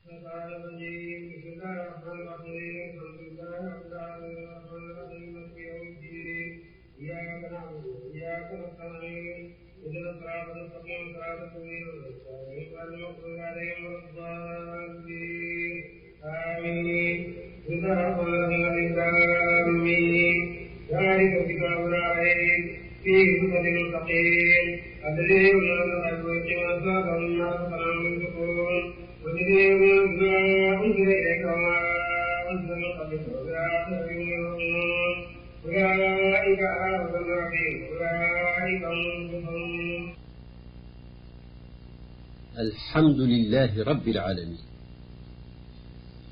الشيطان الرجيم بسم الله الرحمن الرحيم الحمد لله رب العالمين الرحمن الرحيم مالك يوم الدين إياك نعبد وإياك نستعين اهدنا الصراط المستقيم صراط الذين أنعمت عليهم غير المغضوب عليهم ولا الضالين آمين بسم الله الرحمن الرحيم ذلك الكتاب لا ريب فيه هدى للمتقين الذين يؤمنون بالغيب ويقيمون الصلاة ومما رزقناهم ينفقون والذين يؤمنون بما أنزل إليك وما أنزل من قبلك وبالآخرة هم يوقنون أولئك على هدى من ربهم أولئك هم المفلحون. الحمد لله رب العالمين.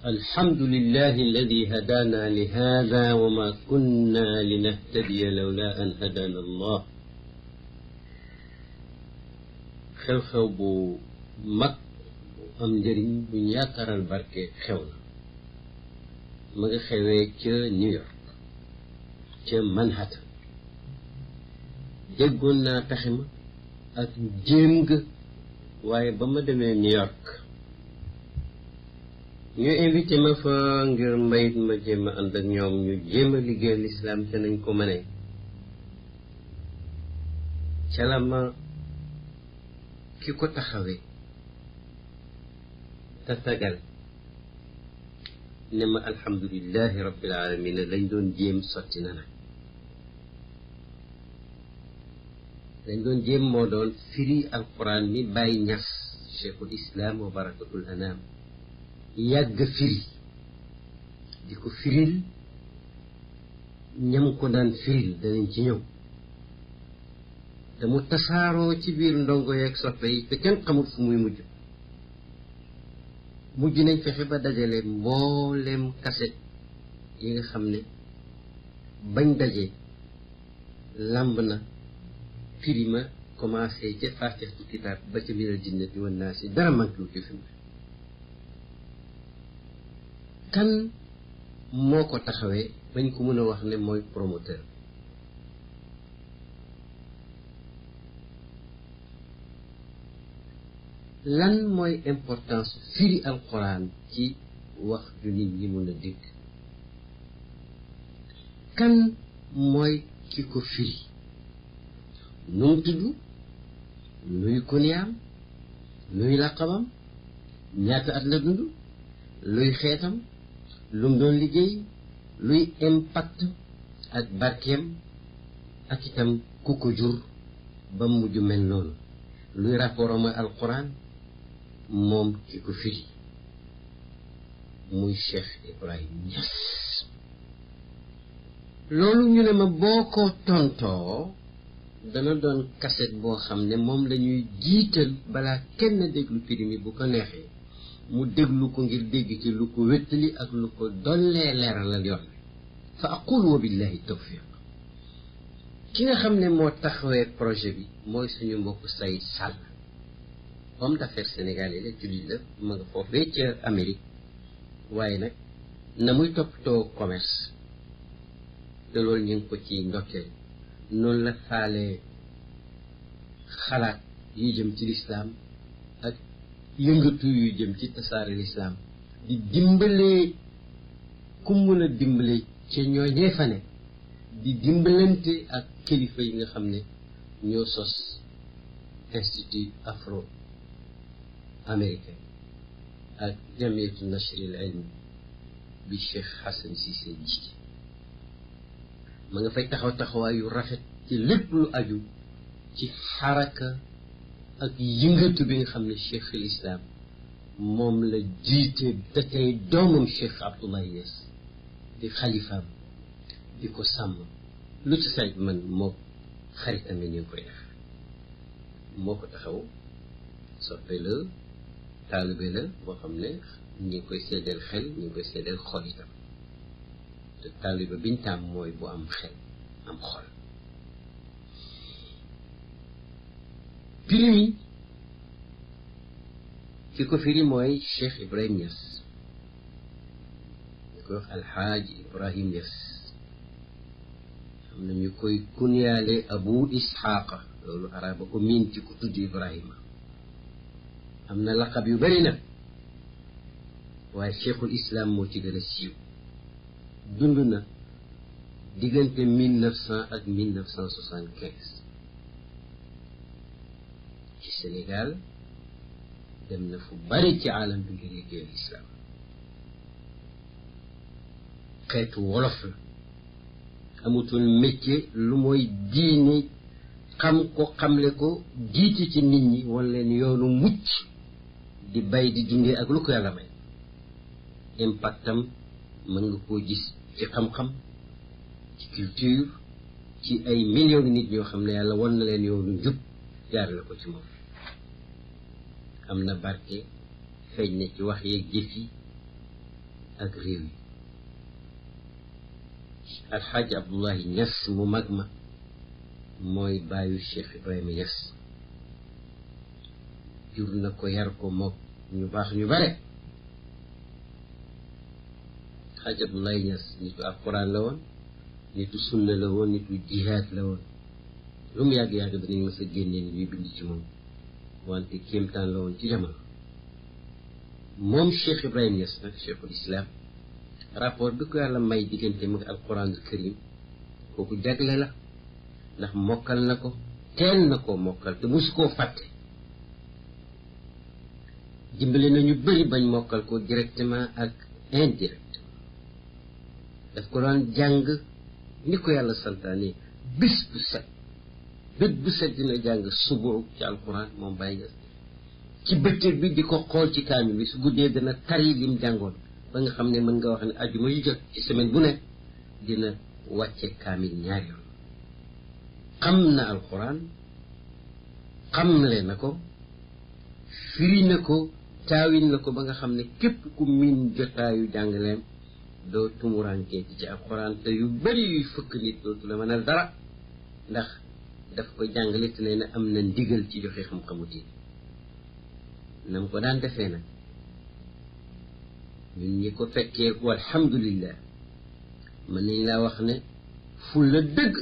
الحمد لله الذي هدانا لهذا وما كنا لنهتدي لولا أن هدانا الله. xew-xew bu mag am njëriñ bu ñu yaakaaral barke xew na ma nga xewee ca New York ca Manhattan. déggoon naa taxe ma ak jéem nga waaye ba ma demee New York ñu invité ma fa ngir mbayit ma jéem a ànd ak ñoom ñu jéem a liggéey lislaam ca nañ ko mënee ca la ma ki ko taxawee te tagal ne ma alhamdulillahi rabbil alamin lañ doon jéem sotti na nag lañ doon jéem moo doon firi alquran mi Baay Ñas cheikhul islam wa barakatul anam yàgg firi di ko firil ñam ko daan firil danañ ci ñëw te mu tasaaroo ci biir ndongo yeeg soppe yi te kenn xamul fu muy mujj nañ fexe ba dajale mboolem kaset yi nga xam ne bañ daje làmb na firi ma commencé ca faatixatu kitaab ba ca minal jinnati wan naasi dara manqué wu ci fi mu kan moo ko taxawee bañ ko mën a wax ne mooy promoteur lan mooy importance firi alquran ci wax ju nit ñi mën a dégg kan mooy ki ko firi nu mu tudd luy kuniyaam luy laqabam ñaata at la dund luy xeetam lu mu doon liggéey luy impact ak barkeem ak itam ku ko jur ba mujj mel noonu luy rapport am ak alquran moom ki ko firi muy Cheikh Ibrahim Niass. loolu ñu ne ma boo ko tontoo dana doon kaset boo xam ne moom la ñuy jiital balaa kenn déglu firi mi bu ko neexee mu déglu ko ngir dégg ci lu ko wéttali ak lu ko dollee leeralal yoon fa aqul wa billahi tawfiq. ki nga xam ne moo taxawee projet bi mooy suñu mbokk Saïd Sall, homme d'affaires sénégalais la jullit la ma nga foofee ca Amérique waaye nag na muy toppatoo commerce te loolu ñu ngi ko ci ndokkeel noonu la faale xalaat yu jëm ci lislaam ak yëngatu yu jëm ci tasaare lislaam di dimbalee ku mun a dimbale ca ñooñee fa ne di dimbalante ak kilifa yi nga xam ne ñoo sos institut afro américain ak jamiyatu nashril ilm bi Cheikh Hassan Cissé jiite ma nga fay taxawaay yu rafet ci lépp lu aju ci xaraka ak yëngatu bi nga xam ne Cheikh al Islam moom la jiite da tey doomam Cheikh Abdoulaye Niass di xalifaam di ko sàmm lu ci say man moo xaritam yi ñu ngi koy def moo ko taxaw soppe la taalibe la boo xam ne ñu ngi koy seddeel xel ñu ngi koy seddeel xol itam te taalibe biñ taam mooy bu am xel am xol. firi mi ki ko firi mooy Cheikh Ibrahim Niass ñu koy wax Alxaaji Ibrahim Niass am na ñu koy kunyaale Abu Isxaaqa loolu araba ko miin ci ku tudd Ibrahima am na laqab yu bari nag waaye cheikhul islam moo ci gën a siiw dund na diggante 1900 ak 1975 ci Sénégal dem na fu bari ci aalam bi ngir liggéeyal islam xeetu wolof la amutoon métier lu mooy diine xam ko xamle ko jiite ci nit ñi wan leen yoonu mucc di bay di dundee ak lu ko yàlla may impactam mën nga koo gis ci xam-xam ci culture ci ay millions nit ñoo xam ne yàlla wan na leen yoonu njub jaar la ko ci moom am na barke feeñ na ci wax yeeg jëf yi ak réew yi alxaaji Abdullahi Ñas mu mag ma mooy baayu Cheikh Ibrahima Ñas jur na ko yar ko mook ñu baax ñu bare alxaaji Abdullahi Ñas nitu alquran la woon nitu sunna la woon nitu jihaad la woon lu mu yàgg-yàgg danañ mës a génnee ni ñuy bind ci moom wante kéemtaan la woon ci jamono moom Cheikh Ibrahima Ñas nag cheikhul islam rapport bi ko yàlla may diggante mu alquranul karim kooku jagle la ndax mokkal na ko teel na koo mokkal te musu koo fàtte dimbale nañu bëri bañ mokkal ko directement ak indirectement daf ko doon jàng ni ko yàlla santaane bis bu set bët bu set dina jàng suba ci alquran moom Baye Ñas ci bëccëg bi di ko xool ci kaamil bi su guddee dana tari lim jàngoon ba nga xam ne mën nga wax ne ajuma yu jot ci semaine bu nekk dina wàcce kaamil ñaari yoon xam na alquran xamle na ko firi na ko taawil na ko ba nga xam ne képp ku miin jotaayu jàngaleem doo tumurankee ci alquran te yu bëri yuy fëkk nit dootu la mënal dara ndax daf ko jàngale te ne am na ndigal ci joxe xam-xamu diine nam ko daan defee nag ñun ñi ko fekkee walhamdulillah mën nañ laa wax ne ful la dëgg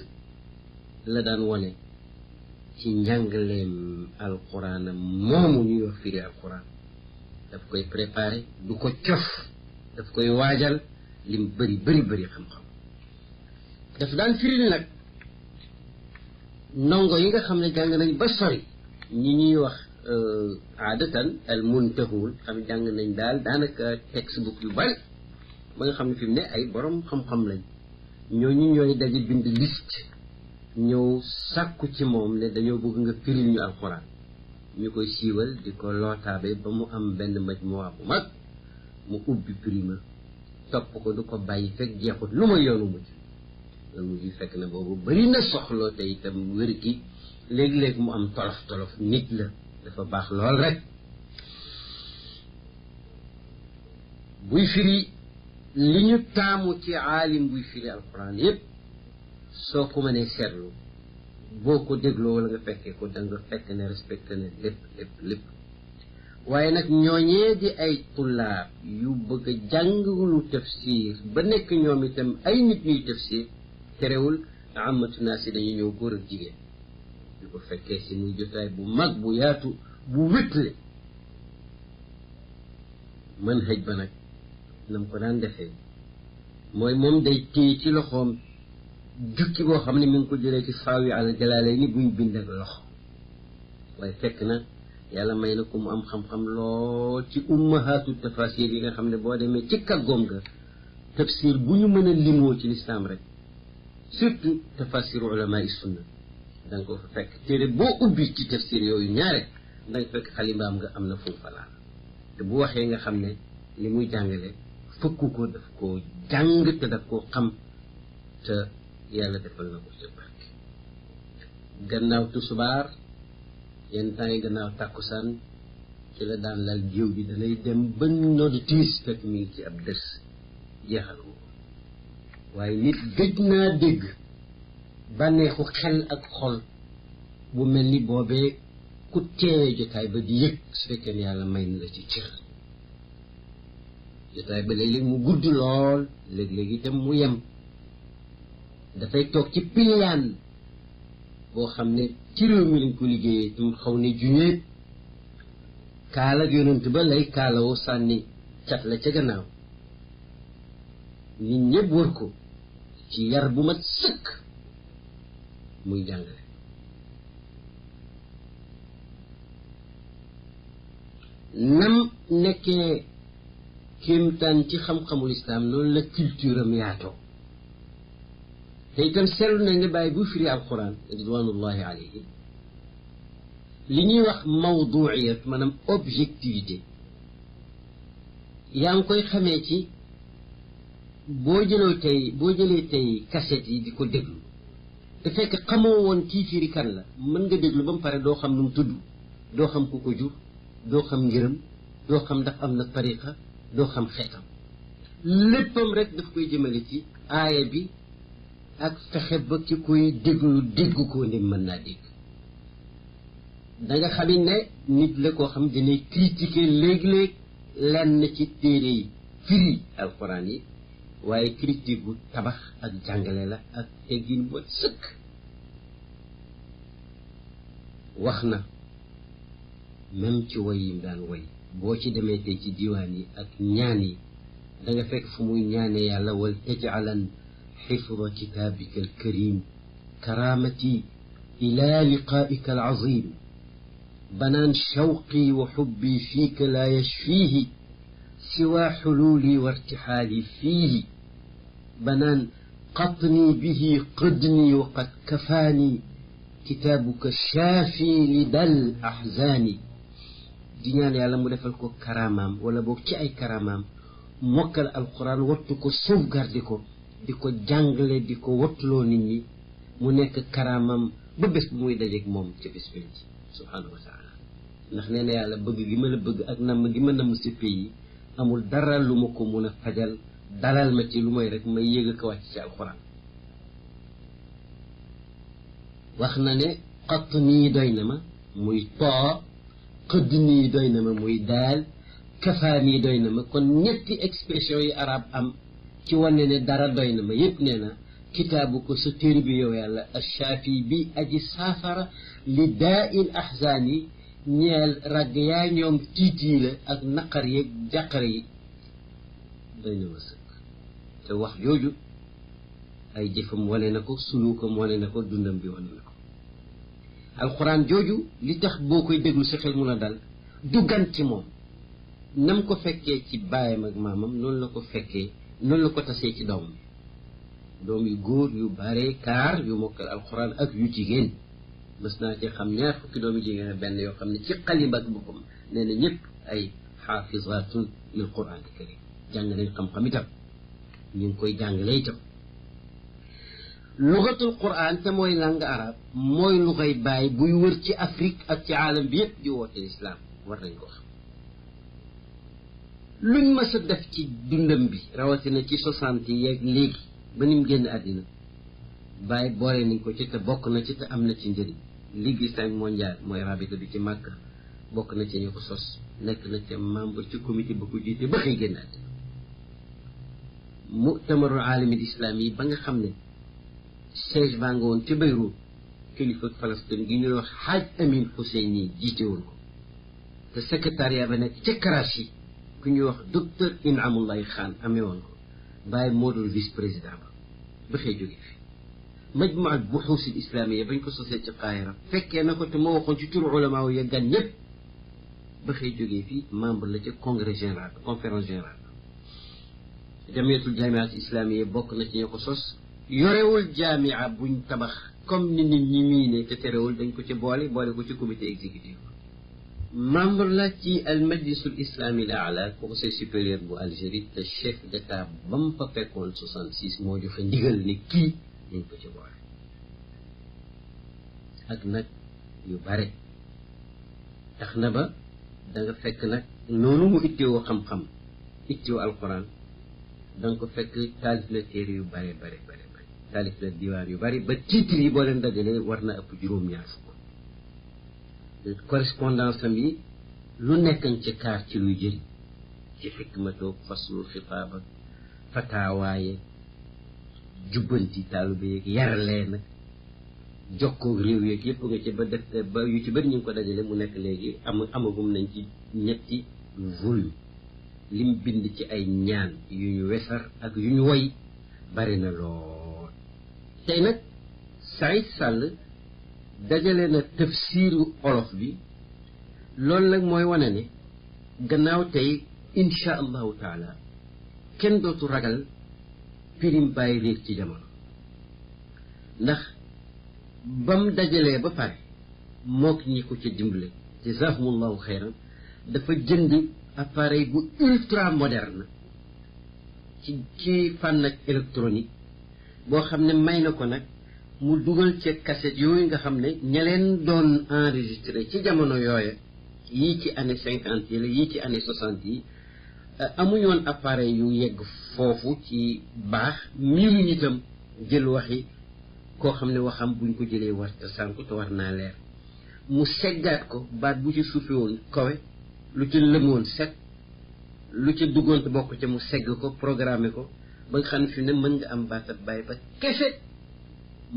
la daan wone ci njàngaleem alquranam moomu ñuy wax firi alquran daf koy préparé du ko cof daf koy waajal lim bëri xam-xam daf daan firil nag ndongo yi nga xam ne jàng nañ ba sori ñi ñuy wax aadatan al muntahul xam ne jàng nañ daal daanaka textbook yu bari ba nga xam ne fi mu ne ay borom xam-xam lañ ñooñu ñooy daje bind liste ñëw sàkku ci moom ne dañoo bëgg nga firil ñu alxuraan ñu koy siiwal di ko lootaabe ba mu am benn majmuwa bu mag mu ubbi prima topp ko du ko bàyyi fekk jeexut lu ma yoonu mujj loolu mujj fekk na boobu bari na soxloo te itam wér gi léegi-léegi mu am tolof nit la dafa baax lool rek buy firi li ñu taamu ci aalim buy firi alquran yépp soo ko mënee seetlu boo ko dégloo wala nga fekkee ko da nga fekk ne respecté na lépp waaye nag ñooñee di ay tullaab yu bëgg a jàngulu tafsir ba nekk ñoom itam ay nit ñuy tafsir terewul amatu naa si dañu ñëw góor ak jigéen yu ko fekkee si muy jotaay bu mag bu yaatu bu wétle mën xëj ba nag nam ko daan defee mooy moom day téye ci loxoom jukki boo xam ne mi ngi ko jëlee ci faaw yi ala jalaale ni buñ bind ak loxo waaye fekk na yàlla may na ko mu am xam-xam lool ci ummahaatu tafasir yi nga xam ne boo demee ci kàggoom ga tafsir bu ñu mën a limoo ci lislaam rek surtout tafasiru ulama yi sunna da nga ko fa fekk téere boo ubbi ci tafsir yooyu ñaare da nga fekk xalimbaam nga am na fu mu fanaan te bu waxee nga xam ne li muy jàngale fëkku ko daf koo jàng te daf koo xam te yàlla defal na ko ci barke gannaaw tusubaar yenn temps yi gannaaw tàkkusaan ci la daan lal géew bi danay dem ba noddu timis fekk mi ngi ci ab dërs jeexal ko waaye nit gëj naa dégg bànneexu xel ak xol bu mel ni boobee ku teewee jotaay ba di yëg su fekkee ne yàlla may na la ci cër jotaay ba léeg-léeg mu gudd lool léeg-léeg itam mu yem dafay toog ci piliyaan boo xam ne ci réew mi lañ ko liggéeyee tum xaw ne juñeet kaala ak yonent ba lay kaalawoo sànni cat la ca gannaaw nit ñëpp wër ko ci yar bu mat sëkk muy jàngale nam nekkee kéemtaan ci xam-xamul islaam noonu la culture am yaatoo te itam seetlu nañ ne bàyyi bu firi alquran ridwanullahi alayhi li ñuy wax mawduiyat maanaam objectivité yaa ngi koy xamee ci boo jëlee tey cassette yi di ko déglu te fekk xamoo woon kii firi kan la mën nga déglu ba mu pare doo xam nu mu tudd doo xam ku ko jur doo xam ngërëm doo xam ndax am na tariqa doo xam xeetam léppam rek daf koy jëmale ci aaya bi ak fexe ba ki koy déglu dégg ko ne mën naa dégg da nga xamit ne nit la koo xam dinay critiquer léeg-léeg lenn ci téere yi firi alquran yi waaye critique bu tabax ak jàngale la ak teggin bu sëkk wax na même ci woy yim daan woy boo ci demee tey ci diwaan yi ak ñaan yi da nga fekk fu muy ñaane yàlla wal tajcalan xifda kitaabika alkarim karaamati ila liqaaika alazim banaan shawqi wa xubbi fiika laa yashfiihi siwa xuluuli wa irtixaali fiihi banaan qatni bihi qadni wa qad kafaani kitaabuka shaafi li dal axzaani di ñaan yàlla mu defal ko karaamaam wala boog ci ay karaamaam mokkal alquran wattu ko sauvegarde ko di ko jàngale di ko wattuloo nit ñi mu nekk karaamaam ba bés bu muy dajeeg moom ca bés bi subhaanahu wa taala ndax nee na yàlla bëgg gi ma la bëgg ak namm gi ma namm si pays yi amul dara lu ma ko mun a fajal dalal ma ci lu mooy rek may yéeg a ko wàcc ci alquran wax na ne xatt nii doy na ma muy too xëdd nii doy na ma muy daal kafaa nii doy na ma kon ñetti expression yi arab am ci wane ne dara doy na ma yépp nee na kitaabu ko sa téere bi yow yàlla ashaafi bi aji saafara li daa il ahzaan yi ñeel ragg yaa ñoom tiit yi la ak naqar yeeg jàqare yi doy na ma sëkk te wax jooju ay jëfam wane na ko suluukam wane na ko dundam bi wane na ko alxuraan jooju li tax boo koy déglu sa xel mun a dal du gan ci moom nam ko fekkee ci baayam ak maamam noonu la ko fekkee noonu la ko tasee ci doom doom yu góor yu bare kaar yu mokkal alxuraan ak yu jigéen mës naa ci xam ñaar fukki doomu jigéen benn yoo xam ne ci xalima ak boppam nee na ñëpp ay xaafizatun lil quran karim jàng nañ xam-xam itam ñu ngi koy jàngale itam lugatul quran te mooy langue arabe mooy lugay baay buy wër ci Afrique ak ci aalam bi yëpp di woote islam war nañ ko xam luñ mës a def ci dundam bi rawatina ci 60 yi yeeg léegi ba ni mu génn àddina baay boole nañ ko ci te bokk na ci te am na ci njëriñ ligue islamique mondiale mooy rabita bi ci Màkka bokk na ci ñu ko sos nekk na ca membre ci comité ba ko jiite ba xëy génn àddina mu'tamarul aalamil islami yi ba nga xam ne siège baa nga woon ca Beyrouth kilifa Palestine gi ñuy wax Haaj Amin Husseini jiite woon ko te secrétariat ba nekk ca Karachi ku ñuy wax docteur Inamullahi Khan amee woon ko bàyyi moo doon vice président ba xëy jóge fi majmaa buxuus al islamiya bañ ko sosee ci Qaahira fekkee na ko te moo waxoon ci turu ulamaa ya gan ñëpp ba xëy jógee fii membre la ca congrès général conférence générale jamiyatul jaamiat islamiya bokk na ci ñoo ko sos yorewul jaamia buñ tabax comme ni nit ñi miine te terewul dañ ko ci boole ko ci comité exécutif membre la ci al majlisul islami al aala conseil supérieur bu Algérie te chef d'état ba mu fa fekkoon 66 moo joxe ndigal ni kii dañ ko ci boole ak nag yu bare tax na ba da nga fekk nag noonu mu itteewoo xam-xam itteewoo alquran da nga ko fekk taalif na téere yu bare taalif na diwaan yu bari ba titre yi boo leen dajalee war na ëpp juróom-ñaar fukk correspondance am yi lu nekkañ ci kaar ci luy jëriñ ci xikmatoog faslu xitaab ak fataawaaye jubbanti taalibe yeeg yarlee nag jokkoog réew yeeg yëpp nga ci ba def ba yu ci bëri ñu ngi ko dajale mu nekk léegi amagum nañ ci ñetti volume lim bind ci ay ñaan yu ñu wesar ak yu ñu woy bari na lool. tey nag Saïd Sall dajale na tafsiru olof bi loolu nag mooy wane ne gannaaw tey insha allahu taala kenn dootu ragal pirim bàyyi réer ci jamono ndax bam dajalee ba pare mook ñi ko ca dimbale jazakumullahu xeyran dafa jënd appareil bu ultra moderne ci fànn ak électronique boo xam ne may na ko nag mu dugal ci cassette yooyu nga xam ne ña leen doon enregistré ci jamono yooya yii ci année 50 yi la yii ci année 60 yi amuñu woon appareil yu yegg foofu ci baax miiruñ itam jël waxi koo xam ne waxam buñ ko jëlee war te sànku te war naa leer mu seggaat ko baat bu ci suufe woon kawe lu ca lëmoon set lu ca duggoon te bokk ca mu segg ko programmé ko ba nga xam ne fi ne mën nga am baatat bàyyi ba kese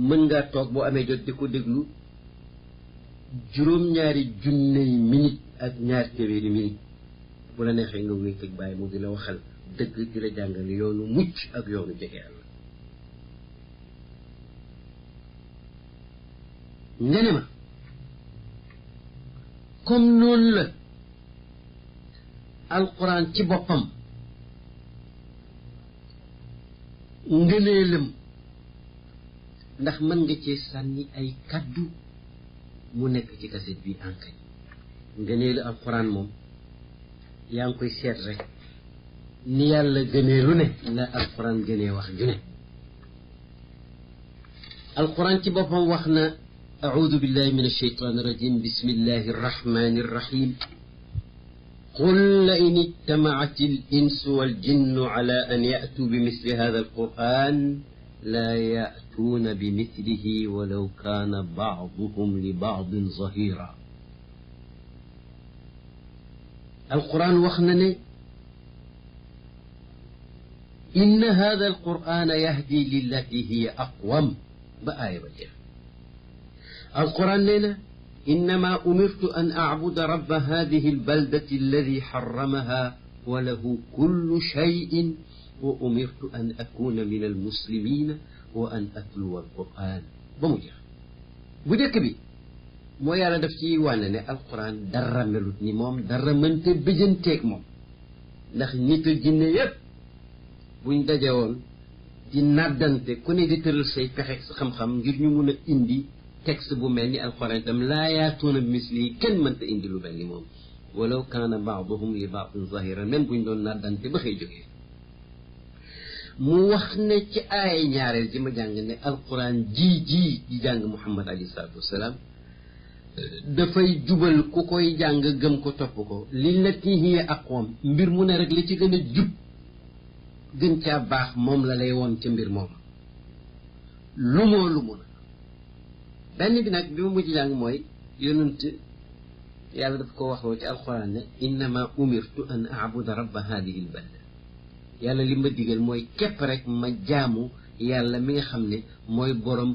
mën ngaa toog boo amee jot di ko déglu juróom-ñaari junney minute ak ñaar téeméeri minute bu la neexee nga wéy teg bàyyi mu di la waxal dëgg di la jàngal yoonu mucc ak yoonu jege yàlla nga ne ma comme noonu la alquran ci boppam ngëneelam ndax mën nga cee sànni ay kaddu mu nekk ci kaset bi enkañ ngëneelu alquran moom yaa ngi koy seet rek ni yàlla gënee lu ne la alquran gënee wax ju ne alquran ci boppam wax na أعوذ بالله من الشيطان الرجيم بسم الله الرحمن الرحيم قل لئن اجتمعت الإنس والجن على أن يأتوا بمثل هذا القرآن لا يأتون بمثله ولو كان بعضهم لبعض ظهيرا القرآن وخنني إن هذا القرآن يهدي للتي هي أقوم بآية بجيه القرآن لنا إنما أمرت أن أعبد رب هذه البلدة الذي حرمها وله كل شيء وأمرت أن أكون من المسلمين وأن أتلو القرآن بمجرد بدك بي مو يالا دافتي وانا القرآن دara melut ni moom dara mënte bëjanteeg moom ndax nit ak jinne yépp buñ daje woon di nàddante ku ne di tëral say pexe sa xam-xam ngir ñu mun a indi texte bu mel ni alquran itam laa yaatuuna bi misli kenn mënta indi lu mel ni moom walaw kaana baaduhum li baadin zahiran même buñ doon nàddante ba xëy jógee mu wax ne ci aaya ñaareel ji ma jàng ne alquran ji di jàng Muhammad alayhi salaatu wasalaam dafay jubal ku koy jàng gëm ko topp ko lillati hiya aqwam mbir mu ne rek li ci gën a jub gën caa baax moom la lay woon ca mbir moom lu mu na benn bi nag bi ma mujj jàng mooy yonent yàlla daf ko waxoo ci alquran ne innama umirtu an a'buda rabba hadihi albalda yàlla li ma digal mooy képp rek ma jaamu yàlla mi nga xam ne mooy borom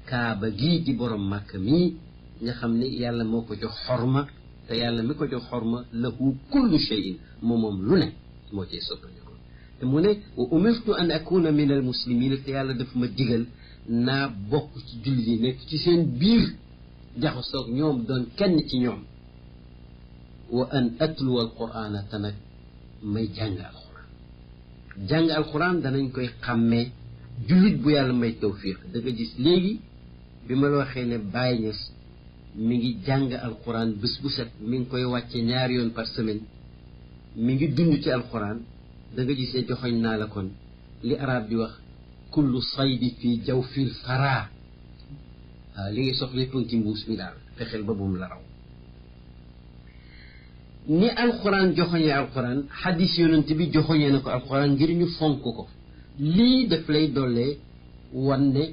kaaba gii di borom màkk mii nga xam ne yàlla moo ko jox xorma te yàlla mi ko jox xorma lahu kullu shay'in moom lu ne moo cee soppandiku te mu ne wa umirtu an akuna min al muslimin te yàlla daf ma digal naa bokk ci jullit yi nekk ci seen biir jaxasoog ñoom doon kenn ci ñoom wa an atluwa alqur'ana te nag may jàng alquran danañ koy xàmmee jullit bu yàlla may tawfiq da nga gis léegi bi ma la waxee ne Baye Niass mi ngi jàng alquran bés bu set mi ngi koy wàcce 2 yoon par semaine mi ngi dund ci alquran da nga gis ne joxoñ naa la kon li arab di wax kullu saydi fii jawfil fara waaw li ngay soxla yëpp ci mbuus mi daal fexeel ba bum la raw ni alquran joxoñee alquran xadis yonent bi joxoñee na ko alquran ngir ñu fonk ko lii daf lay dollee wan ne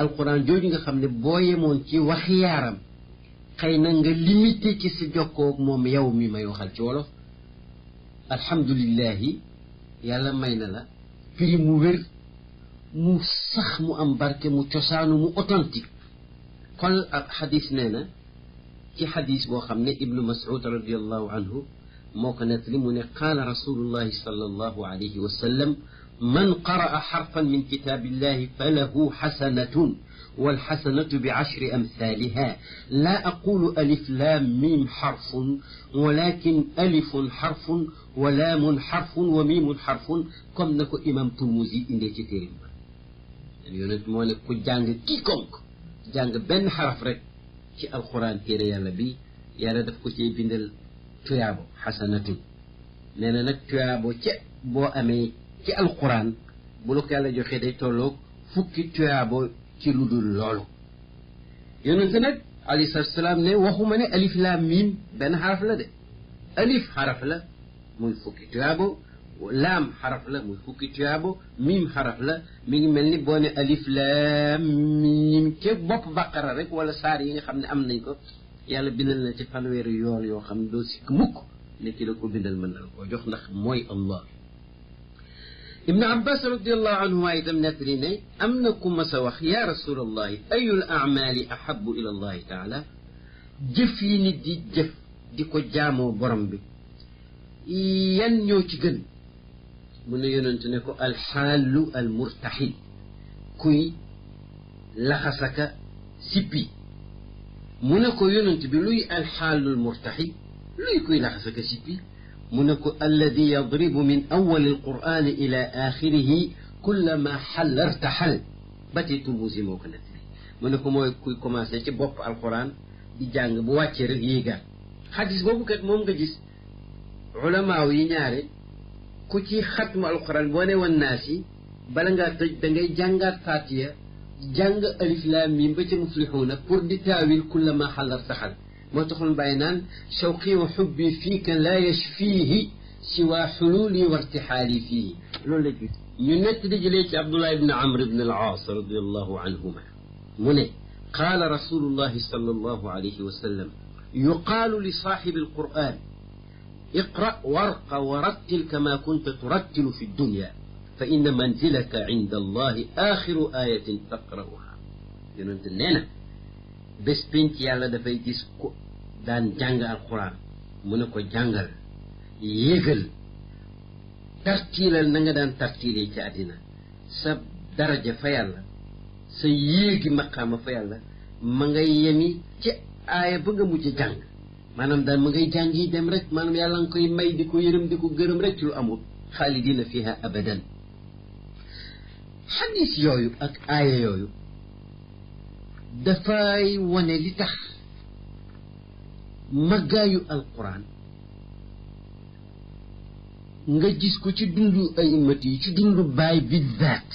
alquran jooju nga xam ne boo yemoon ci waxi yaaram xëy na nga limité ci sa jokkoo ak moom yow mi may waxal ci wolof alhamdulillahi yàlla may na la firi mu wér mu sax mu am barke mu cosaanu mu authentique kon ak xadis nee na ci xadis boo xam ne ibnu mas'ud radiallahu anhu موكو نتلي من قال رسول الله صلى الله عليه وسلم من قرأ حرفا من كتاب الله فله حسنة والحسنة بعشر أمثالها لا أقول ألف لام ميم حرف ولكن ألف حرف ولام حرف وميم حرف كم نكو إمام ترمذي إندي تيرم يونت مو ne ku jàng kikonk jàng benn xaraf rek ci alquran téere yàlla bi yàlla daf ko ci bindal tuyaabo xasanatun nee na nag tuyaabo ca boo amee ci alquran bu la ko yàlla joxee day tolloog fukki tuyaabo ci lu dul loolu yonent nag alayhi salaatu salaam ne waxuma ne alif laam miim benn xaraf la de alif xaraf la muy fukki tuyaabo laam xaraf la muy fukki tuyaabo miim xaraf la mi ngi mel ni boo ne alif laam miim ca bopp baqara rek wala saar yi nga xam ne am nañ ko yàlla bindal na ci fanweeri yool yoo xam ne doo sikk mukk ne ki la ko bindal mën na la koo jox ndax mooy allah ibnu abbas radiallahu anhuma itam nettali ne am na ku mas a wax ya rasulallahi ayul amali ahabu ila allahi taala jëf yi nit di jëf di ko jaamoo borom bi yan ñoo ci gën mu ne yonent ne ko alxaalu almurtaxil kuy laxasaka sippi mu ne ko yonent bi luy alxaalu almurtaxil luy kuy laxasaka sippi mu ne ko alladi yadribu min awali alqurani ila axirihi kullama xal artaxal ba tey Turmusi moo ko nettali mu ne ko mooy kuy commencé ci bopp alquran di jàng bu wàccee rek yéegaat xadis boobu kat moom nga gis ulamaaw yi ñaare ku ci xatmu alquran boo ne woon naas yi bala ngaa tëj da ngay jàngaat fatiya jàng alif laam miim ba ca muflixuuna pour di taawil kullama xal artaxal moo taxul bàyyi naan shawqi wa xubbi fiika laa yashfiihi siwa xuluuli wa irtixaali fiihi loolu la gis ñu nekk di jëlee ci Abdullah ibn Amr ibn al-Aas radiallahu anhuma mu ne qaala rasulullahi sallallahu alayhi wa sallam yuqaalu li saaxibi alquran iqra warqa wa rattil kama kunta turattilu fi dunya fa inna manzilaka inda allahi axiru ayatin taqra'uha yonent nee na bés pénc yàlla dafay gis ko daan jàng alquran mu ne ko jàngal yéegal tartiilal na nga daan tartiilee ci àddina sa daraja fa yàlla sa yéegi maqaama fa yàlla ma ngay yemi ci aaya ba nga mujj jàng maanaam daal ma ngay jàng yi dem rek maanaam yàlla nga koy may di ko yërëm di ko gërëm rek ci lu amul xaalidina fiha abadan xadis yooyu ak aaya yooyu dafay wane li tax màggaayu alquran nga gis ko ci dundu ay immat yi ci dundu baay bi zaat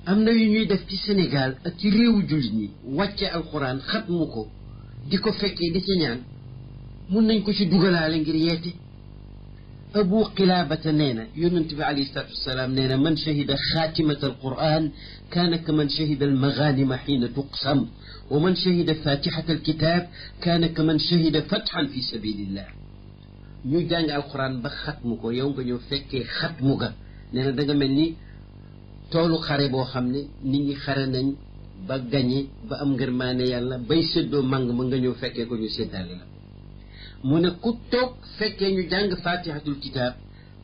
am na yu ñuy def ci Sénégal ak ci réewu jullit ñi wàcce alquran xatmu ko di ko fekkee di ci ñaan mun nañ ko ci dugalaale ngir yeete abu qilaabata nee na yonent bi alayhi salaatu wasalaam nee na man shahida xaatimata alquran kaana ka man shahida almaganima xiina tuqsam wa man shahida fatixata alkitab kaana ka man shahida fatxan fi sabilillah ñu jàng alquran ba xatmu ko yow nga ñëw fekkee xatmu ga nee na da nga mel ni toolu xare boo xam ne nit ñi xare nañ ba gañe ba am ngërmaane yàlla bay séddoo màng ma nga ñëw fekkee ko ñu séddaale la mu ne ku toog fekkee ñu jàng fatihatul kitab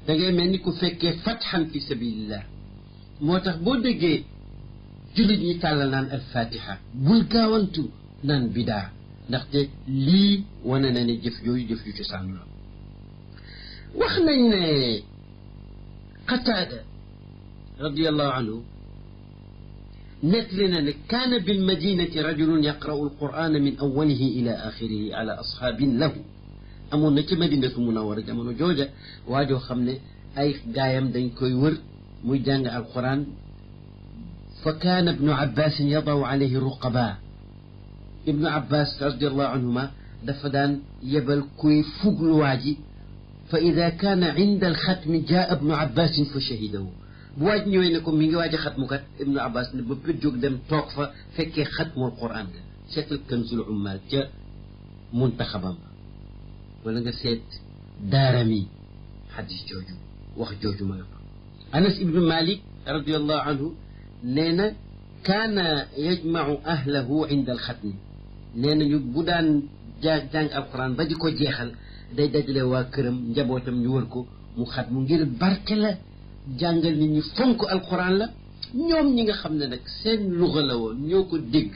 da ngay mel ni ku fekkee fatxan fi sabilillah moo tax boo déggee jullit ñi tàllal naan al fatiha bul gaawantu naan bidaa ndaxte lii wane na ne jëf yooyu jëf yu cosaan la wax nañ ne Qataada radiyallahu anhu nettali na ne kaana bil madinati rajulun yaqra'u alqur'ana min awwalihi ila axirihi ala asxaabin lahu amoon na ci madinatu munawwara jamono jooja waajoo xam ne ay gaayam dañ koy wër muy jàng alquran fa kaana ibnu abbasin yadaw alayhi ruqaba ibnu abbas radiallahu anhuma dafa daan yebal kuy fuglu waa ji fa ida kaana inda alxatmi jaa ibnu abbasin fa shahidahu bu waaj ñëwee ne ko mi ngi waaj a xatmu kat ibnu abbas ne ba pét jóg dem toog fa fekkee xatmul quran ga seetal kanzul ummal ca muntaxabam wala nga seet daarami xadis jooju wax jooju ma nga fa anas ibnu malik radiallahu anhu nee na kaana yajmacu ahlahu inda alxatmi nee na ñu bu daan jàng alquran ba di ko jeexal day dajale waa këram njabootam ñu wër ko mu xat mu ngir barke la jàngal nit ñi fonk alquran la ñoom ñi nga xam ne nag seen luxa la woon ñoo ko dégg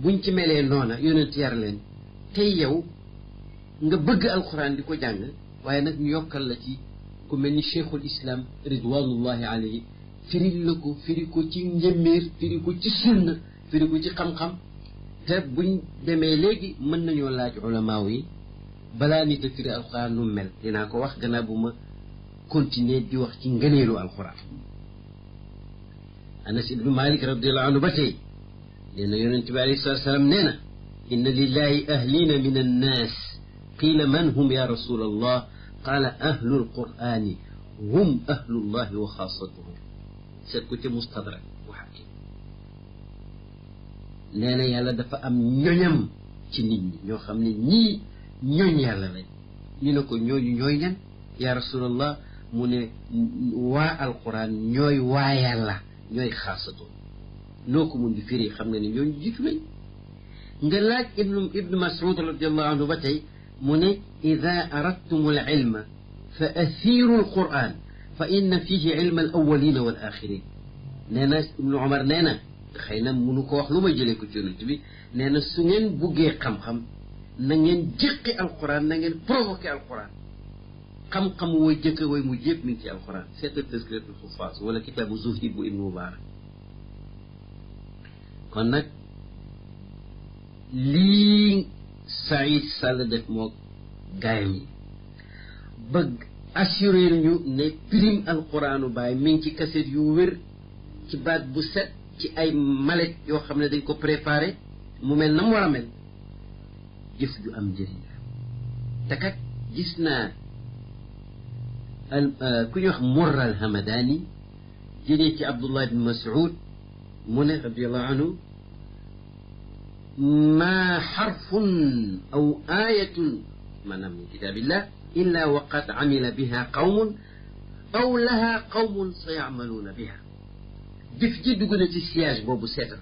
buñ ci melee noona yonent yar leen tey yow nga bëgg alquran di ko jàng waaye nag ñu yokkal la ci ku mel ni cheikhul islam ridwanullahi alayhi firil la ko firi ko ci njëmméer firi ko ci sunna firi ko ci xam-xam te buñ demee léegi mën nañoo laaj ulamaaw yi balaa nit a firi alquran nu mel dinaa ko wax gannaaw bu ma continuer di wax ci ngëneelu alquran anas ibnu malik radiallahu anhu ba tey nee na yonent bi alayhi salatu wasalaam nee na inna lillahi ahlina min annaas qila man hum ya rasul allah qaala ahlu alqurani hum ahlullahi wa xaasatuhum seet ko ca mustadrak bu xakim nee na yàlla dafa am ñoñam ci nit ñi ñoo xam ne ñii ñooñ yàlla lañ ñu ne ko ñooñu ñooy ñan ya rasulallah mu ne waa alquran ñooy waa yàlla ñooy xaasatu noo ko mun di firi xam nga ne ñooñu jiitu lañ nga laaj ibnu mas'ud radiallahu anhu ba tey mu ne ida aradtum al ilma fa asiru alquran fa inna fihi ilma al awalina wal axirin nee na ibnu omar nee na xëy na munu ko wax lu may jëlee ko ci yonent bi nee na su ngeen buggee xam-xam na ngeen jëqi alquran na ngeen provoqué alquran xam-xam wooy jëkk wooy mu yëpp mi ngi ci alquran seetal tazkiratul xufaas wala kitaabu zuhid bu ibnu mubarak kon nag lii Saïd Sall def moo gaayam yi bëgg assuré ñu ne prime alquranu baay mi ngi ci kaset yu wér ci baat bu set ci ay malet yoo xam ne dañ ko préparé mu mel na mu war a mel jëf ju am njëriñ te kat gis naa ku ñuy wax Murra al Hamadani jëlee ci Abdullah ibn Mas'ud mu ne radiallahu anhu ma xarfun aw ayatun maanaam min kitabillah illa waqad amila biha qawmun aw laha qawmun sa yacmaluuna biha jëf ji dugg na ci siège boobu seetal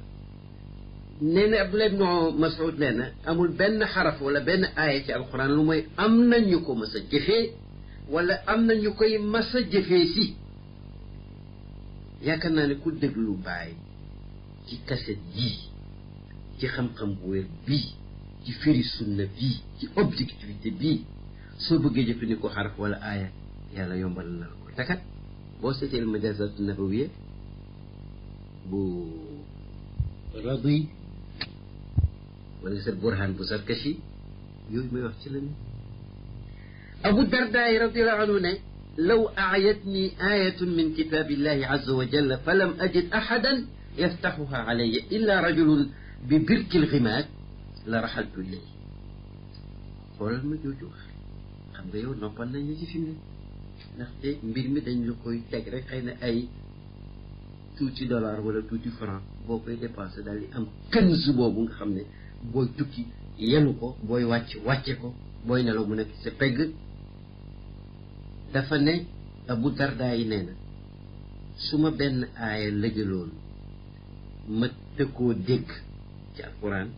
nee na Abdullah ibn Mas'ud nee na amul benn xaraf wala benn aaya ci alquran lu mooy am na ñu ko mas a jëfee wala am na ñu koy mas a jëfee si yaakaar naa ne ku déglu bàyyi ci kaset yii ci xam-xam bu wér bii ci firi sunna bii ci objectivité bii soo bëggee jëfandikoo xaraf wala aaya yàlla yombal na la ko takat boo seetee majazatu nabawiya bu Radi wala nga seet Burhan bu Zarkashi yooyu may wax ci la ni Abu Darda radiallahu anhu ne law aayatni ayatun min kitabillahi azza wa jalla falam ajid ahadan yaftaxuha alayya illa rajulun bi birkil ximaat la raxaltu ilay xoolal ma jooju wax xam nga yow noppal nañ la ci fi mu ne ndaxte mbir mi dañ la koy teg rek xëy na ay tuuti dollar wala tuuti franc boo koy dépensé daal di am kënsu boobu nga xam ne booy tukki yenu ko booy wàcce ko booy nelaw mu nekk sa pegg dafa ne Abu Darda yi nee na su ma benn aaya lëjaloon ma tëkkoo dégg ci alquran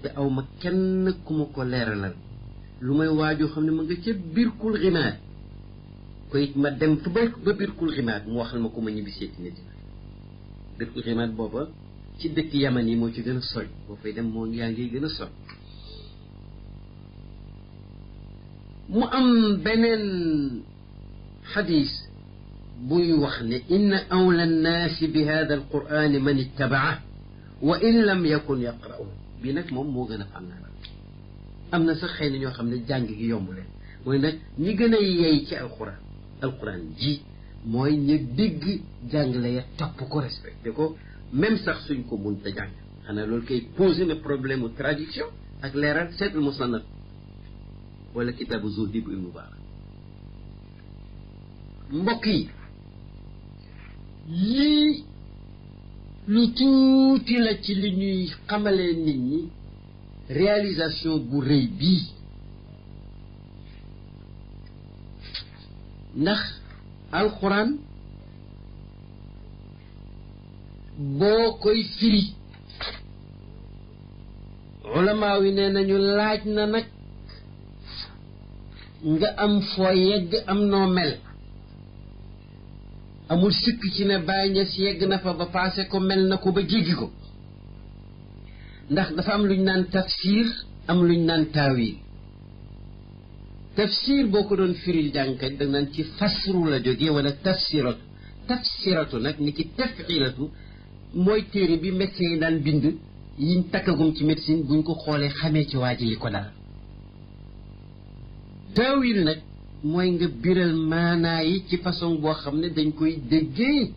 te aw ma kenn ku ma ko leeralal lu may waajoo xam ne ma nga ca birkul ximaat ko it ma dem ba birkul ximaat mu waxal ma ko ma ñibbi seeti nit birkul ximaat booba ci dëkk yaman yi moo ci gën a soj boo fay dem moo yaa ngi gën a soj mu am beneen xadis buy wax ne inna awla annaasi bi hada alqurani man ittabaa wa in lam yakun yaqra'u bi nag moom moo gën a fànnaara am na sax xëy na ñoo xam ne jàng gi yomb leen mooy nag ñi gën a yey ci alquran ji mooy ñu dégg jàngale ya topp ko respecté ko même sax suñ ko mun te jàng xanaa loolu kay posé na problème mu traduction ak leeral seetul musannaf wala kitaabu zuhdi bu ibnu Mubarak mbokk yi lii lu tuuti la ci li ñuy xamalee nit ñi réalisation bu rëy bii ndax alxuraan boo koy firi ulamaa yi nee nañu laaj na nag nga am foo yegg am noo mel amul sikk ci ne Baay Ñas yegg na fa ba paase ko mel na ko ba jéggi ko ndax dafa am luñ naan tafsir am luñ naan taawil tafsir boo ko doon firil jàngkat da naan ci fasru la jógee wala tafsiratu nag ni ki tafilatu mooy téere bi médecin yi daan bind yiñ takkagum ci médecine buñ ko xoolee xamee ci waa ji li ko dal taawil nag mooy nga biral maanaa yi ci façon boo xam ne dañ koy déggee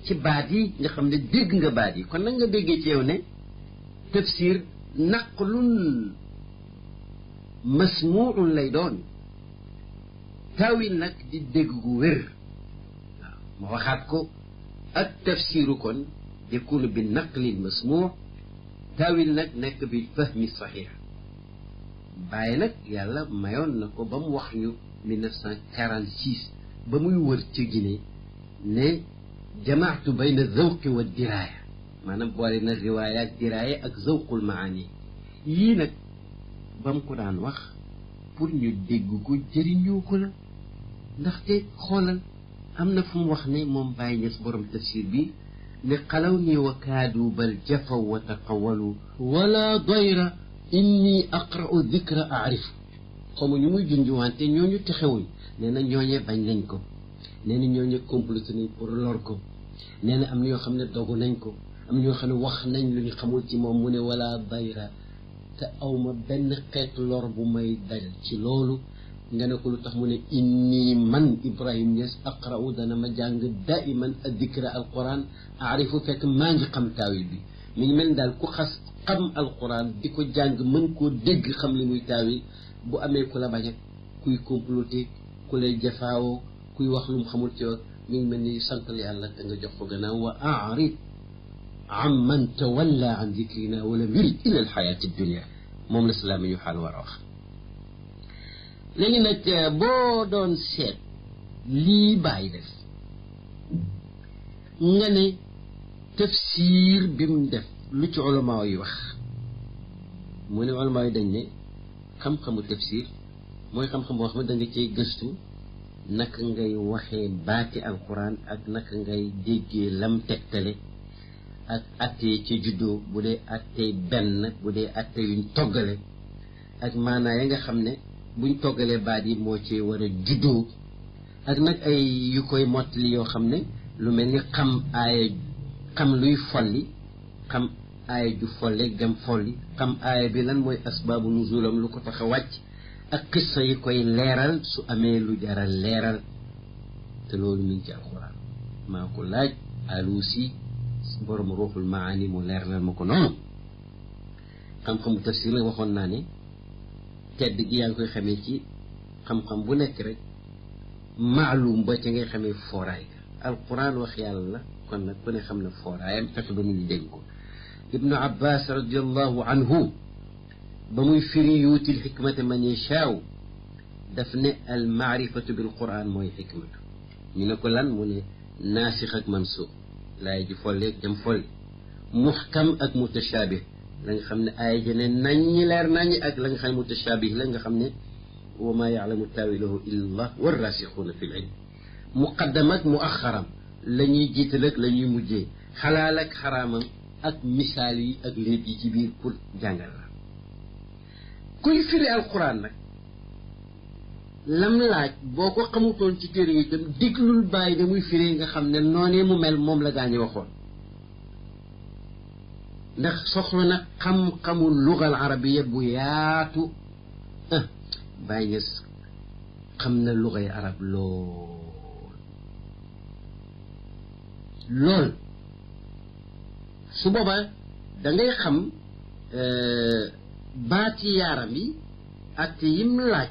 ci baat yi nga xam ne dégg nga baat yi kon nag nga déggee ci yow ne tafsir naqlun masmuun lay doon taawil nag di dégg gu wér waaw ma waxaat ko ak tafsiru kon yakunu bi naqlil masmuu taawil nag nekk bi fahmi saxiix bàyyi nag yàlla mayoon na ko ba mu wax ñu 1946 ba muy wër ca Guinée ne jamaatu bayna zawqi wa diraaya maanaam boole na riwaaya ak diraaya ak zawqul maani yii nag ba mu ko daan wax pour ñu dégg ko jëriñoo ko la ndaxte xoolal am na fu mu wax ne moom Baay Ñas borom tafsir bi ne xalaw nii wa kaadu bal jafaw wa taqawalu wala dayra inni aqra'u dikra aarifu xamu ñu muy junjuwante ñooñu texewuñ nee na ñooñee bañ nañ ko nee na ñooñee comploté nañ pour lor ko nee na am na yoo xam ne dogu nañ ko am ñoo xam ne wax nañ lu ñu xamul ci moom mu ne wala dayra te awma benn xeetu lor bu may dal ci loolu nga ne ko lu tax mu ne inni man Ibrahim Niass aqra'u dana ma jàng daiman addikra alquran aarifu fekk maa ngi xam taawil bi mi ngi mel ni daal ku xas xam alquran di ko jàng mën koo dégg xam li muy taawil bu amee ku la bañ ak kuy comploté ku lay jafaawoo kuy wax lu mu xamul ci yow mi ngi mel ni santal yàlla te nga jox ko gannaaw wa a'rid an man tawalla an dikrina wala yurid ila alxayaati dunia moom la salaam ñu xaal war a wax léegi nag boo doon seet lii bàyyi def nga ne tafsir bi mu def lu ci ulamaa yi wax mu ne ulamaa yi dañ ne xam-xamu tafsir mooy xam-xam boo xam ne da nga cay gëstu naka ngay waxee baati alquran ak naka ngay déggee lam tegtale ak attee ca juddoo bu dee attee benn bu dee atte yuñ toggale ak maanaa ya nga xam ne buñ toggalee baat yi moo ci war a juddoo ak nag ay yu koy mottali yoo xam ne lu mel ni xam aaya xam luy folli xam aaya ju folle gam folli xam aaya bi lan mooy asbaabu nuzulam lu ko tax a wàcc ak qissa yi koy leeral su amee lu jaral leeral te loolu mi ngi ci alxuraan maa ko laaj alusi borom ruuxul maani mu leeral ma ko noonu xam-xamu tafsir la waxoon naa ne tedd gi yaa ngi koy xamee ci xam-xam bu nekk rek maalum ba ca ngay xamee fooraay ga alquran wax yàlla la kon nag ku ne xam na fooraayam fexe ba nit ñi dégg ko ibnu abbas radiallahu anhu ba muy firi yuutil xikmata man yashaaw daf ne al maarifatu bil quran mooy xikmatu ñu ne ko lan mu ne naasix ak mansuux laay ji folleeg jam folli muxkam ak mutashaabih la nga xam ne aaya ji ne naññi leer naññi ak la nga xam ne mutashaabih la nga xam ne wa maa yaalamu taawilahu illa allah warraasixuuna fi l ilm muqaddam ak muaxaram la ñuy jiital ak la ñuy mujjee xalaal ak xaraamam ak misaal yi ak léeb yi ci biir pour jàngal la kuy firi alquran nag lam laaj boo ko xamutoon ci téere yi itam déglul bàyyi da muy firi nga xam ne noonee mu mel moom la gaañu waxoon ndax soxla na xam-xamu lugal arabiya bu yaatu bàyyi nga xam na lugay arab lool su boobaa da ngay xam baati yaaram yi ak yim laaj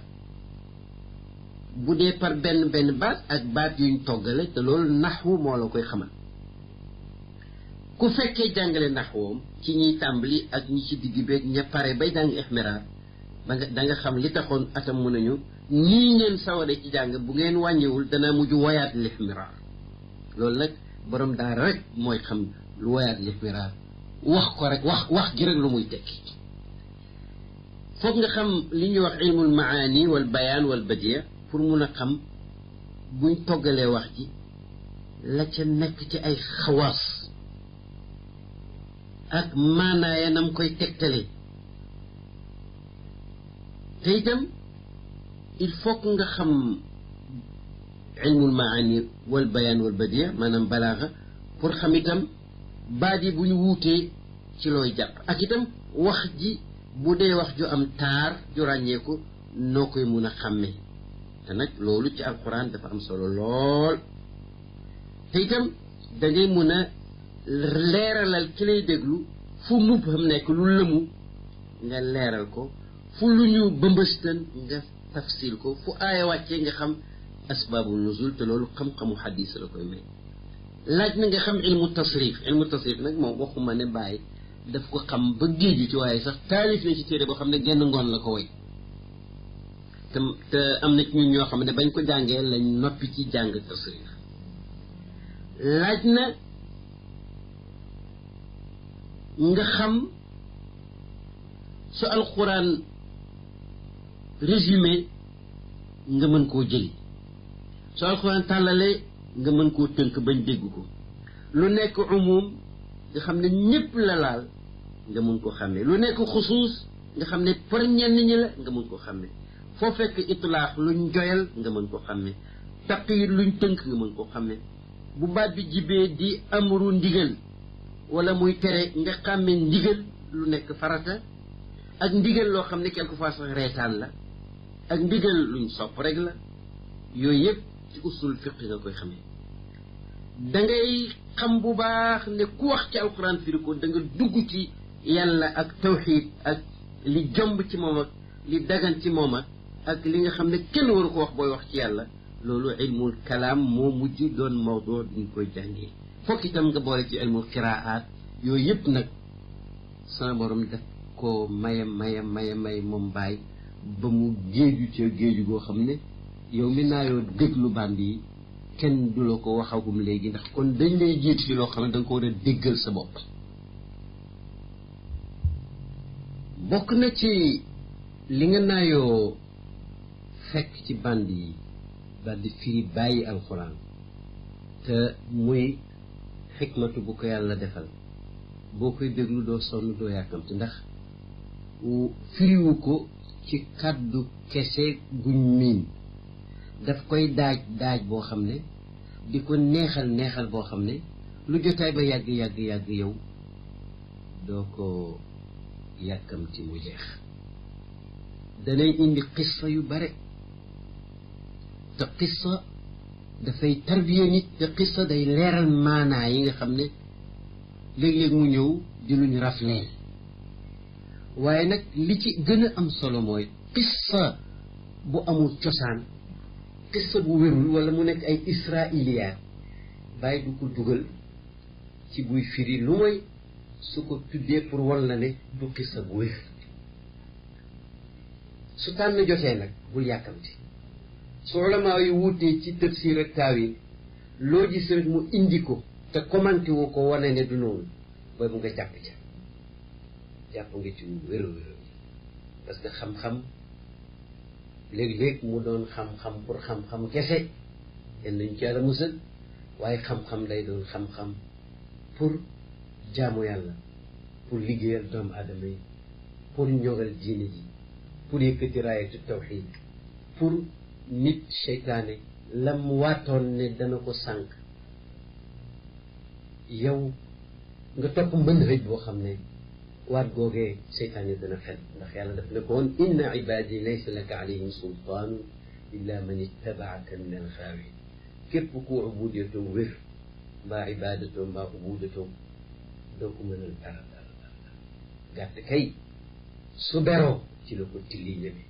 bu dee par benn baat ak baat yuñ toggale te loolu naxwu moo la koy xamal ku fekkee jàngale naxwoom ci ñiy tàmbali ak ñi ci digg beeg ña pare bay jàng ixmiraar ba nga da nga xam li taxoon atam mu nañu ñii ngeen saware ci jàng bu ngeen wàññiwul dana mujj woyaat lixmiraar loolu nag borom daara rek mooy xam lu woyaat lixmiraar wax ko rek wax gi rek lu muy tekki foog nga xam li ñuy wax ilmul maani wal bayaan wal badiya pour mun a xam buñ toggalee wax ji la ca nekk ci ay xawaas ak maanaaya nam koy tegtale te itam il faut que nga xam ilmul maani wal bayaan wal badiya maanaam balaaxa pour xam itam baat yi bu ñu wuutee ci looy jàpp ak itam wax ji bu dee wax ju am taar ju ràññeeku noo koy mun a xàmmee te nag loolu ci alquran dafa am solo lool te itam da ngay mun a leeralal ki lay déglu fu mubham nekk lu lëmu nga leeral ko fu lu ñu bëmbëstan nga tafsil ko fu aaya wàccee nga xam asbaabu nuzul te loolu xam-xamu xadis la koy may laaj na nga xam ilmu tasrif nag moom waxuma ne bàyyi daf ko xam ba géeju ci waaye sax taalif na ci téere boo xam ne genn ngoon la ko woy te am na ci ñun ñoo xam ne bañ ko jàngee lañ noppi ci jàng tasrif laaj na nga xam su alxuraan résumé nga mën koo jëli su alxuraan tàllalee nga mën koo tënk bañ dégg ko lu nekk umum nga xam ne ñépp la laal nga mën koo xàmmee lu nekk xusuus nga xam ne pour ñenn ñi la nga mën koo xàmmee foo fekk itlaax luñ joyal nga mën koo xàmmee taqyid luñ tënk nga mën koo xàmmee bu baat bi jibee di amru ndigal wala muy tere nga xàmmee ndigal lu nekk farata ak ndigal loo xam ne quelquefois sax reetaan la ak ndigal luñ sopp rek la yooyu yëpp ci usul fiq nga koy xamee da ngay xam bu baax ne ku wax ci alquran firi ko da nga dugg ci yàlla ak tawxid ak li jomb ci moom ak li dagan ci moom ak li nga xam ne kenn waru ko wax booy wax ci yàlla loolu ilmul kalaam moo mujj doon mawdu duñ koy jàngee fokk itam nga boole ci ilmul qiraat yooyu yëpp nag sama borom def ko maye moom bàyyi ba mu géeju ca géeju goo xam ne yow mi naayoo déglu band yi kenn du la ko waxagum léegi ndax kon dañ lay jiitu ci loo xam ne da nga ko war a déggal sa bopp bokk na ci li nga naayoo fekk ci band yi daldi firi bàyyi alxuraan te muy xikmatu bu ko yàlla defal boo koy déglu doo sonn doo yàkkamti ndax firiwu ko ci kàddu kese guñ miin daf koy daaj boo xam ne di ko neexal boo xam ne lu jotaay ba yàgg yow doo ko yàkkamti mu jeex danay indi qissa yu bare te qissa dafay tarbiya nit te qissa day leeral maanaa yi nga xam ne léeg-léeg mu ñëw di luñ rafleel waaye nag li ci gën a am solo mooy qissa bu amul cosaan qissa bu wérul wala mu nekk ay israiliyaat bàyyi du ko dugal ci buy firi lu mooy su ko tuddee pour wal na ne du qissa bu wér su tànn jotee nag bul yàkkamti su ulamaa yu wuutee ci tafsir ak taawil loo gis rek mu indi ko te commenté wu ko wane ne du noonu boobu nga jàpp nga ci wér parce que xam-xam léeg-léeg mu doon xam-xam pour xam-xam kese yenn nañ ci yàlla musal waaye xam-xam day doon xam-xam pour jaamu yàlla pour liggéeyal doomu aadama yi pour ñogal diine ji pour yëkkati raayatu tawxiid pour nit seytaane lam waatoon ne dana ko sànq yow nga topp mbënd xëj boo xam ne waat googee seytaane dana fen ndax yàlla daf ne ko woon inna ibaadi laysa laka alayhim sultaanu illa man ittabaaka min alxaawin képp ku ubudiyatoom wér mbaa ibaadatoom mbaa ubudatoom doo ko mënal dara gàtt kay su beroo ci la ko tilli ñeme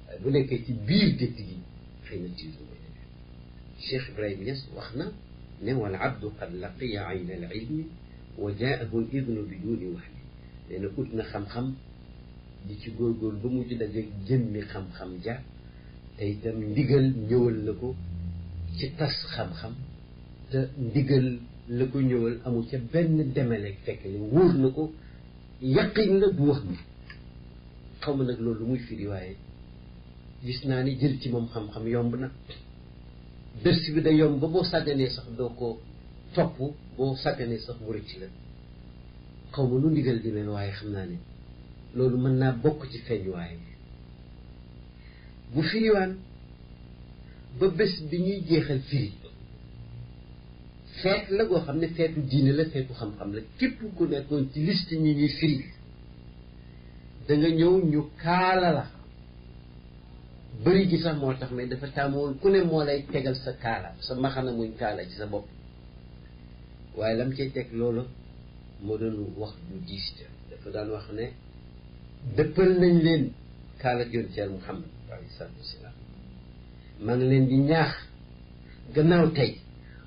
waaye bu nekkee ci biir gétt gi xëy na tilli ko ñeme Cheikh Ibrahima Niass wax na ne wal abdu qad laqiya ayna al ilmi wa jaahu al idnu biduni wahmi nee na ut na xam-xam di ci góorgóorlu ba mujj dajeeg jëmmi xam-xam ja te itam ndigal ñëwal la ko ci tas xam-xam te ndigal la ko ñëwal amul ca benn demeleeg fekk ne wóor na ko yaqin la du wax bi xaw ma nag loolu lu muy firi waaye gis naa ni jël ci moom xam-xam yomb na dërs bi da yomb ba boo sàgganee sax doo ko topp boo sàgganee sax mu rëcc la xaw ma nu ndigal di mel waaye xam naa ne loolu mën naa bokk ci feeñuwaay bu firiwaan ba bés bi ñuy jeexal firi feet la goo xam ne feetu diine la feetu xam-xam la képp ku nekkoon ci liste ñi ñuy firi da nga ñëw ñu kaala la bëri gi sax moo tax mais dafa tàmmoon ku ne moo lay tegal sa kaala sa maxana muñ kaala ci sa bopp waaye lam cay teg loolu moo doon wax du diis dafa daan wax ne dëppal nañ leen kaala yoon ci Muhammad alayhi salaatu wasalaam maa ngi leen di ñaax gannaaw tey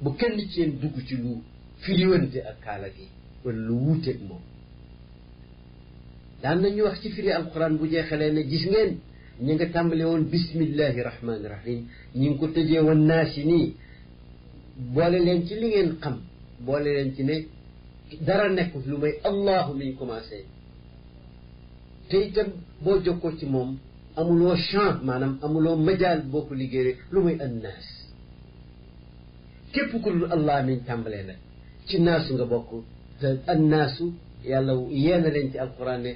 bu kenn ci yéen dugg ci lu firiwante ak kaala gi wala lu wuuteeg moom daan nañu wax ci firi alquran bu jeexalee ne gis ngeen ñi nga tàmbale woon bismillahi rahmaani rahim ñi ngi ko tëjee woon naasi nii boole leen ci li ngeen xam boole leen ci ne dara nekkul lu may allahu liñ commencé te itam boo jokkoo ci moom amuloo champ maanaam amuloo majaal boo ko liggéeyee lu muy annaas képp ku dul allah miñ tàmbalee la ci naasu nga bokk te annaasu yàlla yeena leen ci alquran ne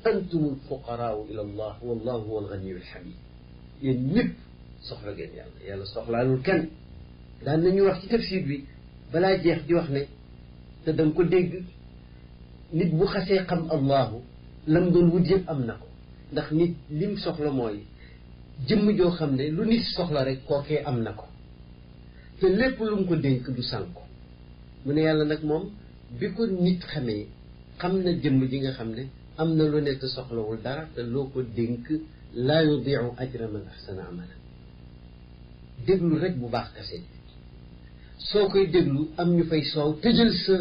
antumul fuqaraau ila allah wallahu huwa alganiyu alhamid yéen ñëpp soxla ngeen yàlla yàlla soxlaalul kenn daan nañu wax ci tafsir bi balaa jeex di wax ne te danga ko dégg nit bu xasee xam allahu lam doon wut yëpp am na ko ndax nit lim soxla mooy jëmm joo xam ne lu nit soxla rek kookee am na ko te lépp lu mu ko dénk du sànko mu ne yàlla nag moom bi ko nit xamee xam na jëmm ji nga xam ne am na lu nekk soxlawul dara te loo ko dénk laa yudiu ajra man ahsana amala déglu rek bu baax kase soo koy déglu am ñu fay soow tëjal sa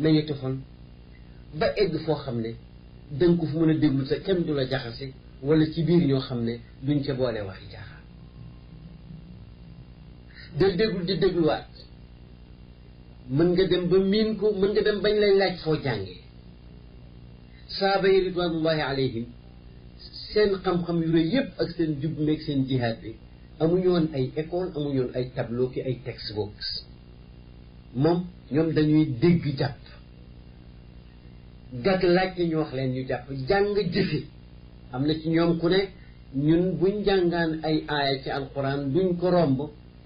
magnétophone ba egg foo xam ne danga ko fu mën a déglu sa kenn du la jaxase wala ci biir ñoo xam ne duñ ca boole waxi jaaxaan del déglu di dégluwaat mën nga dem ba miin ko mën nga dem bañ lay laaj foo jàngee saaba yi ridwanullahi alayhim seen xam-xam yu rëy yëpp ak seen jub meeg seen jihaad bi amuñu woon ay école amuñu woon ay tableau ki ay textbooks moom ñoom dañuy dégg jàpp gàgg laajte ñu wax leen ñu jàpp jàng jëfe am na ci ñoom ku ne ñun buñ jàngaan ay aaya ci alquran duñ ko romb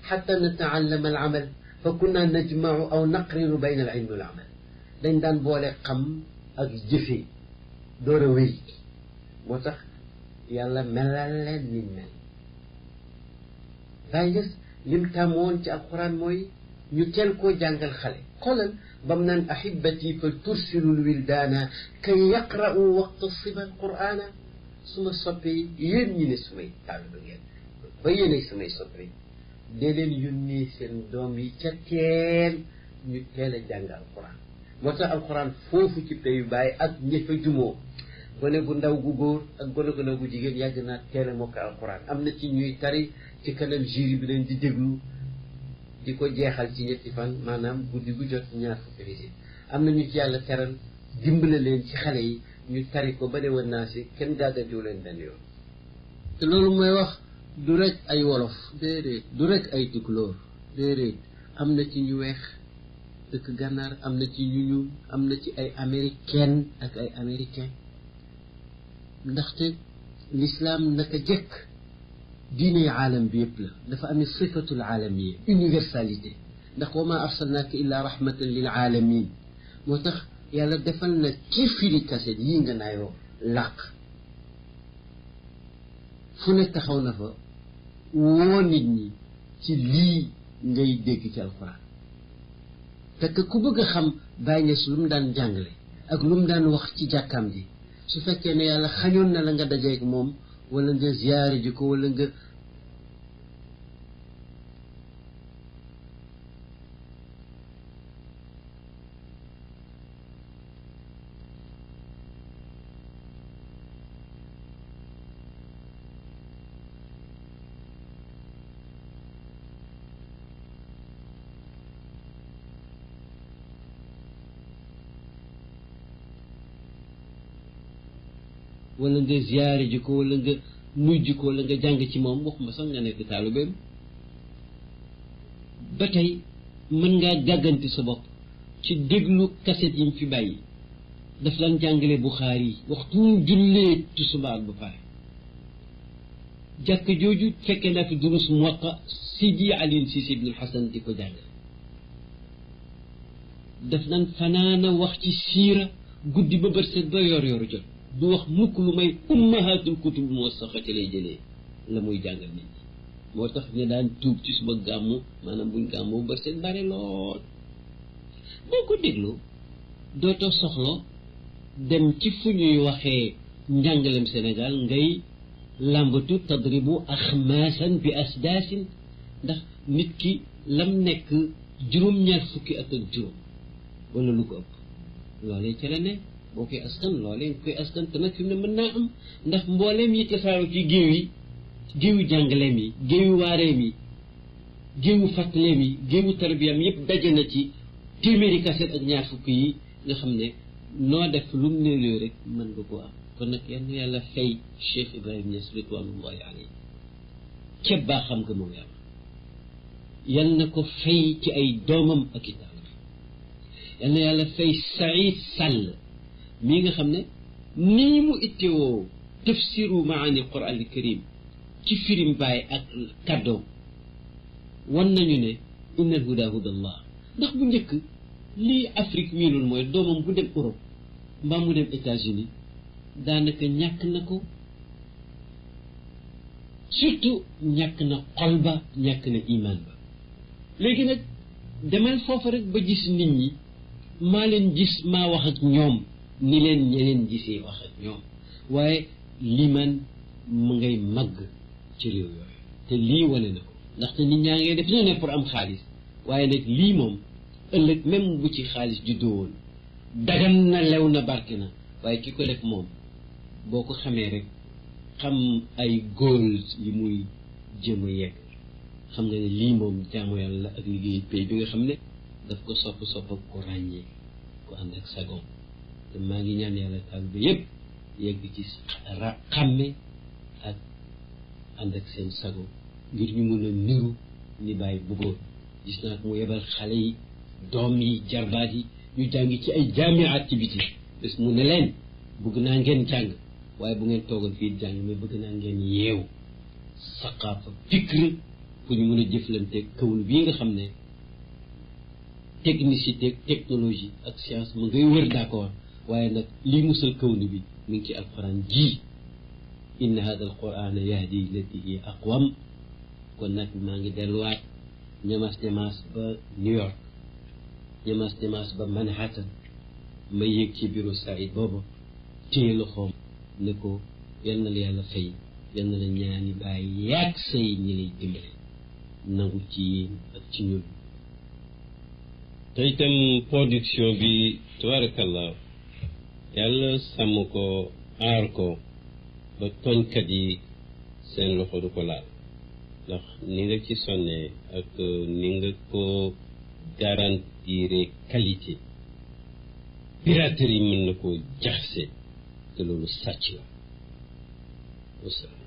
xatta nataallama al amal fa kunna najmau aw naqrinu bayna al ilmi wal amal dañ daan boole xam ak jëfe door a wéy moo tax yàlla melal leen ni mel bàyyi gis lim tàmmoon ci alquran mooy ñu teel koo jàngal xale xoolal bam naan ahibati fa tursilu lwildaana kay yaqra'u waqta siba alqur'ana su ma soppee yéen ñi ne sumay taalibe ngeen ba yéenay samay soppee dee leen yónnee seen doom yi ca teel ñu teel a jàng alquran moo tax alquran foofu ci payu bàyyi ak ñëfa jumoo gone gu ndaw gu góor ak gone gu ndaw gu jigéen yàgg naa teel a mokk alquran am na ci ñuy tari ci kanam jury bi leen di déglu di ko jeexal ci ñetti fan maanaam guddi gu jot ñaar fukki visite am na ñu ci yàlla teral dimbale leen ci xale yi ñu tari ko ba ne woon naa si kenn gàggantiwu leen benn yoon te loolu mooy wax du rek ay wolof déedéet du rek ay tukulóor déedéet am na ci ñu weex dëkk gànnaar am na ci ñu ñuul am na ci ay américaine ak ay américain ndaxte l'islam naka jekk diine aalam bi yëpp la dafa amee sifatul aalamiya universalité ndax wa ma arsalnaaka illa rahmatan lil aalamin moo tax yàlla defal na ci firi kaset yii nga naayoo làq fu ne taxaw na fa woo nit ñi ci lii ngay dégg ci alquran te que ku bëgg a xam Baay Ñas lu mu daan jàngale ak lu mu daan wax ci jàkkaam ji su fekkee ne yàlla xañoon na la nga dajeeg moom wala nga ziyaare ji ko wala nga wala nga ziyaare ji ko wala nga nujj ko wala nga jàng ci moom waxuma sax nga nekk taalibeem ba tey mën ngaa gàgganti sa bopp ci déglu kaset yi mu fi bàyyi daf daan jàngale Buxaari yi waxtu mu jullee tusubaar ba pare jàkk jooju fekkee naa fi durus Muwatta Sidi Ali Cissé ibn Hasan di ko jàngale daf daan fanaana wax ci siira guddi ba bët set ba yor jot du wax mukk lu may ummahatul kutub moo saxati lay jëlee la muy jàngal nit ñi moo tax ñu daan tuub ci suba gàmmu maanaam buñ gàmmu bët set bare lool boo ko dégloo dootoo soxla dem ci fu ñuy waxee njàngalem Sénégal ngay làmbatu tadribu axmaasan bi asdaasin ndax nit ki lam nekk juróom-ñaar fukki at ak juróom wala lu ko ëpp loolee ca la ne boo koy askan loolee nga koy askan te nag fi mu ne mën naa am ndax mbooleem yi tasaaroo ci géewu jàngaleem yi géewu waareem yi géewu fàttaleem yi géewu tarbiyam yëpp daje na ci téeméeri kaset ak ñaar fukk yi nga xam ne noo def lu mu néew rek mën nga koo am kon nag yal na yàlla fay Cheikh Ibrahima Niass ridwanullahi alayhi ca baaxam nga moom yàlla yal na ko fay ci ay doomam ak i taal yal na yàlla fay Saïd Sall mii nga xam ne nii mu ittewoo tafsiru maani Quran al Karim ci firim baay ak kàddoom wan nañu ne innal huda hudallah ndax bu njëkk lii Afrique miinul mooy doomam bu dem Europe mbaa mu dem États-Unis daanaka ñàkk na ko surtout ñàkk na xol ba ñàkk na iman ba léegi nag demal foofa rek ba gis nit ñi maa leen gis maa wax ak ñoom ni leen ñeneen gisee wax ak ñoom waaye liman mu ngay màgg ci réew yooyu te lii wane na ko ndaxte nit ñaa ngay def ne pour am xaalis waaye nag lii moom ëllëg même bu ci xaalis juddoo woon dagan na lew na barke na waaye ki ko def moom boo ko xamee rek xam ay góol yi muy jëm a yegg xam nga ne lii moom jaamu yàlla ak liggéey pay bi nga xam ne daf ko sopp ak ko ràññee ko ànd ak sagoom te maa ngi ñaan yàlla taal bi yëpp yegg ci xàmme ak ànd ak seen sago ngir ñu mun a niru ni bàyyi bëggoon gis naa ko mu yebal xale yi doom yi jarbaat yi ñu jàngi ci ay jaamiat ci biti bés mu ne leen bëgg naa ngeen jàng waaye bu ngeen toogal fii jàng mais bëgg naa ngeen yeew saqaafa fikr pour ñu mën a jëflante kawul bii nga xam ne technicité technologie ak science mu ngay wër d'accord waaye nag lii musal kawni bi mi ngi ci alquran ji inna hada alquran yahdi lati hi aqwam kon nag maa ngi delluwaat ñamas ba New York ñamas ba Manhattan ma yéeg ci bureau Saïd booba téye loxoom ne ko yal na la yàlla fay yal na la ñaani bàyyi yaag say ñi lay dimbale nangu ci yéen ak ci ñun te itam production bi tabarakallah yàlla sàmm ko aar ko ba tooñkat yi seen loxo du ko laal ndax ni nga ci sonnee ak ni nga ko garantire qualité piraterie mën na ko jaxase te loolu sàcc la wasalaam